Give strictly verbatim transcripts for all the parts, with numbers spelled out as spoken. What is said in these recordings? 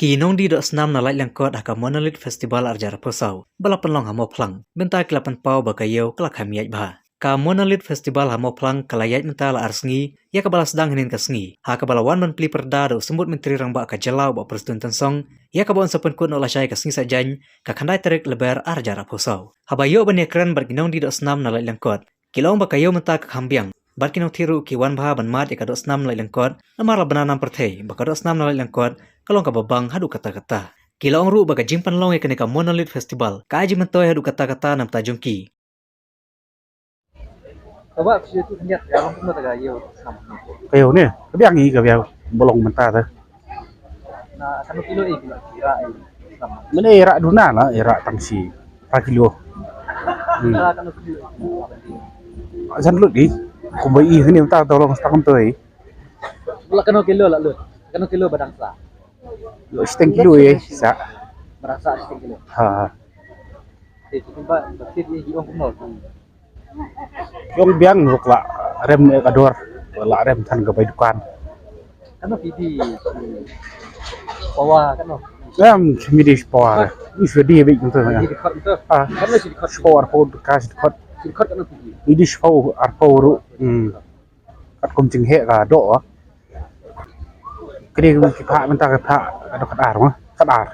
Ki nongdie doh snam na Laitlangkot ha ka Monolith Festival arhajar arphew saw ba la pynlong ha Mawphlang, mynta ki la pynpaw ba ka ïew ka la kham ïaid bha. Ka Monolith Festival ha Mawphlang ka la ïaid mynta la ar sngi, ïa kaba la sdang hynnin ka sngi ha kaba la wan ban plie pyrda da u Symbud Myntri Rangbah ka jylla u Bah Prestone Tynsong, ïa kaba un sa pynkut noh lashai ka sngi Saitjaiñ, ka khyndai tarik Lber arhajar arphew saw. Haba ïoh ban ïakren bad ki nongdie doh snam na Laitlangkot, ki la ong ba ka ïew mynta ka kham biang bad ki nongdie ruh ki wan bha ban mad ïa ka doh snam na Laitlangkot, namar la bna nam pyrthei ba ka doh snam na Laitlangkot ka long kaba bang haduh katta katta. Ki la ong ruh ba ka jingpynlong ïa kane ka Monolith Festival ka ai jingmyntoi haduh katta katta na bynta jong ki. Ka ba phi tu khyndiat ka long kumno ta ka ïew snam. Ka ïew ne ka biang hi, ka biang ba long mynta ta. Na kano kilo i kilo kira i snam. Mane ira duna la ira tang shi phra kilo. Hmm. Kano kilo. Jan lut di. Kumba i hini mynta ta long stang to i. La kano kilo la lut. Kano kilo ba dang sa. Lo shiteng kilo i sa. Ba dang sa shiteng kilo. Ha. Te tu ba ba kit i ong kumno. Ïong biang ruh la rem ïa ka dor, la rem than ka bai dukan. Kano phi die pawa kano? Em, mi die pawa. Ni shu die bik tu. Ni die khot tu. Ah, kano si die khot? Pawa pawa ka si die khot. Si die khot kano phi die? Ni die pawa pawa ruh. Hmm. Katkum jingheh ka doh. Kri ki phah mynta ki phah ka doh kat ar ma kat ar.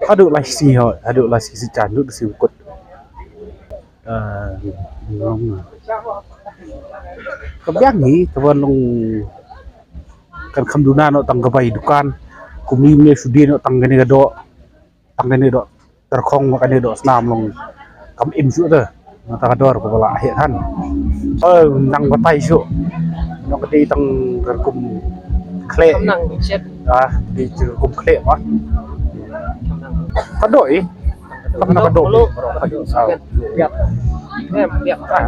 Haduh lai si ho, haduh lai si si chan duh si kut. Eh, ka biang hi ka ban long kan kham duna noh tang ka bai dukan. Kumne kumne shu die noh tang kane ka doh. Tang kane doh tyrkhong ma kane doh snam long kam im shuh te. Nangta ka dor kaba la heh than. Oi, nang batai shuh. Nang ka dei tang ka rukom khleh. Kam nang dei shet. Ah, dei ka rukom khleh ma. Kam nang. Ka doh i. Kam nang ka doh. Biap. Em, biap. Ah.